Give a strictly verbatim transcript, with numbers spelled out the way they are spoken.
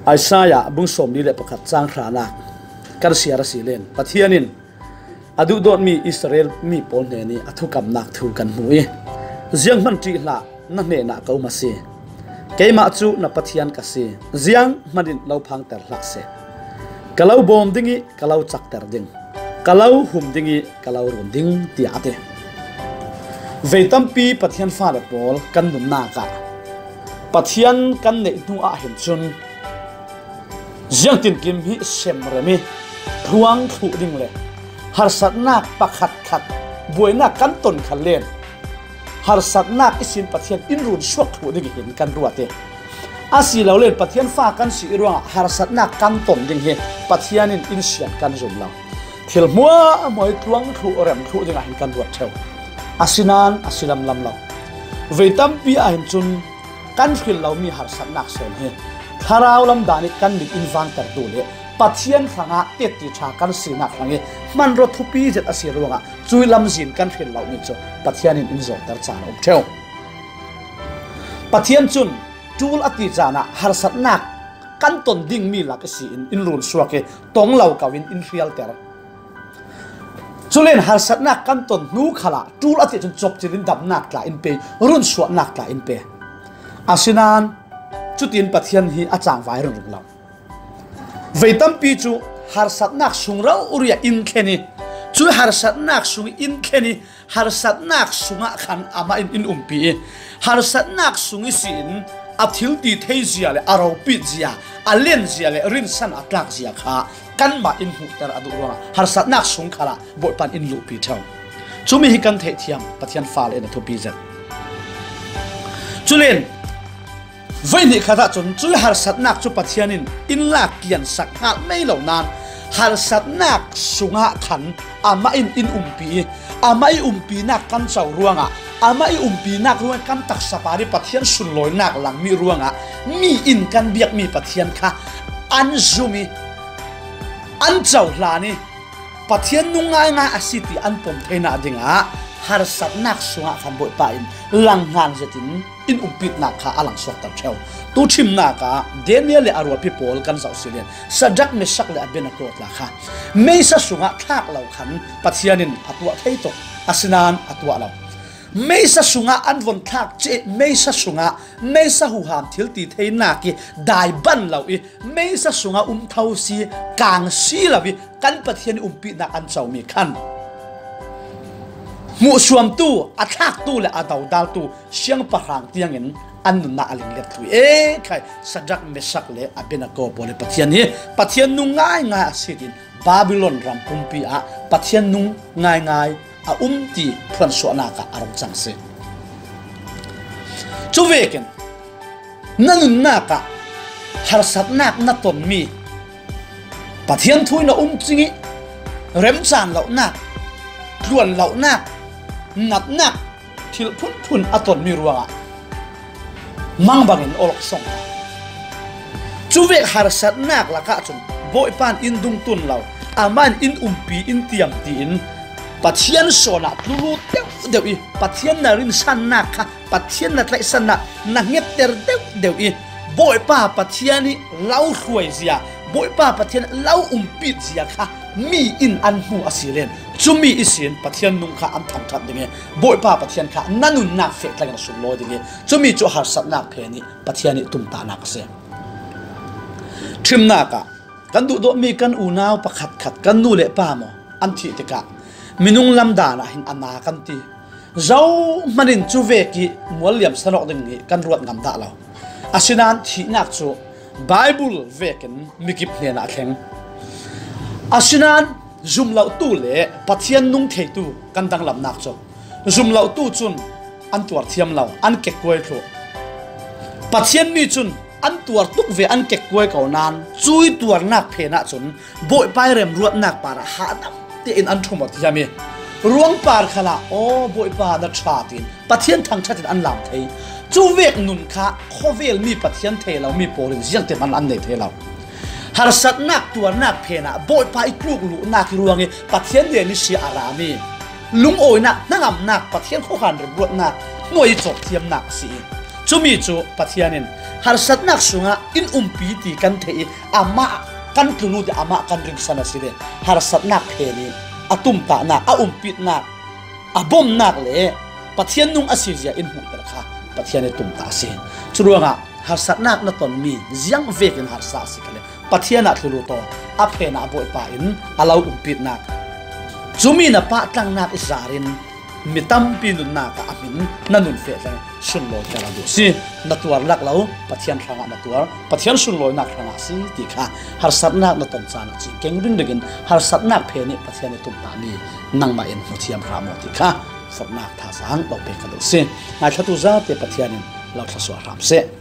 Isaiah bung sawmli le pakhat chang hranak kan siar a si len, Pathian in a duhdawtmi Israel mi pawl hnen i a thukamnak thu kan hmu i, "Zianghman ṭih hlah, na hnenah ka um a si. Keimah cu na Pathian ka si. Zianghman in lo phangter hlah seh. Ka lo bawm ding i ka lo cakter ding. Ka lo hum ding i ka lo run ding," tiah a ti. Vei tampi Pathian fale pawl kan nunnak ah Pathian kan neih hnu ah hin cun ziangtinkim hi semrem i hluang thluh ding le harsatnak pakhatkhat buainak kan ton khal len harsatnak ihsin Pathian in run suak thluh ding hin kan ruat i, asilole Pathian fa kan si i ruangah harsatnak kan ton ding hi Pathian in in sian kan zum lo. Thil hmuahhmuah i tluang thluh rem thluh dingah hin kan ruat ṭheu. Asinain a si lamlam lo. Vei tampi ah hin cun kan hril lomi harsatnak sawn hi thlarau lam dan i kan mit in vangtertu le Pathian hrangah tetti ṭha kan sinak hrang i hmanraw thupi zet a si ruangah cui lamzin kan hril lomi cu Pathian in in zawhter caan a um ṭheu. Pathian cun ṭul a ti caan ah harsatnak kan ton dingmi lak ihsin in run suak i tong lo ko in in hrialter. Culen harsatnak kan ton hnu khalah ṭul a ti cun cawpcil in damnak tla in pe, runsuahnak tla in pe. Asinain cutin Pathian hi a cangvai ringring lo. Vei tampi cu harsatnak sung rori ah in thlen i, cu harsatnak sung in thlen i, harsatnak sungah khan amah in in umpi i, harsatnak sung ihsin a thil ti thei zia le a ropit zia, a len zia le rinsan a tlak zia kha kanmah in hmuhter a duh ruangah harsatnak sung khalah Bawipa in in luhpi ṭheu. Cumi hi kan theihthiam Pathian fale in a thupi zet. Culen, voihnih khat ahcun cui harsatnak cu Pathian in in lak kiansak hngalh mei lo nain harsatnak sungah khan amah in in umpi i, amah i umpinak kan co ruangah, amah i umpinak ruang kan taksa par i Pathian sunlawinak langmi ruangah mi in kan biakmi Pathian kha an zum i, an cohlan i, Pathian nung ngaingai a si ti an pom theinak dingah harsatnak sungah khan Bawipa in langhngan zetin in umpitnak kha a langsuakter ṭheu. Tu ṭhimnak ah Daniel le a rualpi pawl kan zoh si len, Sadrak, Mesak le Abednego tla kha meisa sungah thlak lo khan Pathian in a tuah thei tuk, asinain a tuah lo. Meisa sungah an von thlak cia, meisa sungah meisa huham thil ti theinak i dai ban lo i, meisa sungah um tho si, kang si lo i kan Pathian i umpinak an comi khan hmuhsuamtu, a thlaktu le a dodaltu siangpahrang tiangin an nunnak a linglet thlu i, e khai, Sadrak, Mesak le Abednego pawl le Pathian hi Pathian nung ngaingai a si tin Babilon ram pumpi ah Pathian nung ngaingai a um ti phuansuahnak ah a rung cang si. Cuvekin na nunnak ah harsatnak na tonmi, Pathian thu in a um cing i remcaan lonak, tluan lonak, natnak, thil phunphun a tonmi ruangah mang bangin awlok song. Cuvek harsatnak lakah cun Bawipa in in dungtun lo, amah in in umpi in tiam tiin Pathian sawn ah tlulut deuhdeuh i Pathian na rinsannak kha, Pathian na tlaihsannak na ngetter deuhdeuh i Bawipa Pathian i lo hruaizia, Bawipa Pathian lo umpit zia kha mi in an hmu a si len, cumi ihsin Pathian nung kha an thangṭhat ding i Bawipa Pathian kha na nunnak feh tlangin a sunlawi ding i, cumi cu harsatnak phen i Pathian i tumtahnak a si. Ṭhimnak ah kan duhdawtmi kan unau pakhatkhat, kan nu le pa maw, an thih tikah minung lam dan ah hin a na kan ti. Zohman in cuvek i mualliam sanawk ding hi kan ruat ngam dah lo. Asinain thihnak cu Baibal vekin mikip hnenah a thleng. Asinain zumlotu le Pathian nung theitu kan danglamnak cu zumlotu cun an tuar thiam lo, an kekkuai thluh. Pathian mi cun an tuar tuk ve, an kekkuai ko nain cui tuarnak phen ahcun Bawipa i remruatnak parah hahdam tein an ṭhum aw thiam i ruangpar khalah, "Aw Bawipa, na ṭha," tiin Pathian thangṭhat in an lam thei. Cuvek nun kha khawvel mi Pathian thei lomi pawl in ziangtin an, an nei thei lo. Harsatnak tuarnak phen ah Bawipa i tluk luhnak i ruang i Pathian len i si a rami lungawinak, hnangamnak, Pathian khuakhan remruatnak hnuai i cawk thiamnak a si i, Cumi cu Pathian in harsatnak sungah in umpi ti kan theih i, amah kan tlulu ti, amah kan ringsan a si le harsatnak phen i a tumtahnak, a umpitnak, a bomnak le Pathian nung a si zia in hmuhter kha Pathian i tumtah a si. Curuangah harsatnak na tonmi ziang vekin harsa a si kha le Pathian ah tlulu taw, a phen ah Bawipa in a lo umpitnak, cumi na pahtlangnak zarin mi tampi nunnak ah a hmin na nun feh tleng sunlawi ka la duh si. Na tuar lak lo, Pathian hrangah na tuar, Pathian sunlawinak hrangah si ti kha harsatnak na ton caan ah cih keng ringring in harsatnak phen i Pathian i tumtahmi nangmah in hmu thiam hram aw ti kha forhnak thazaang lo pek ka duh si. Ngaithlatu zate Pathian in lo thlasuah hram seh.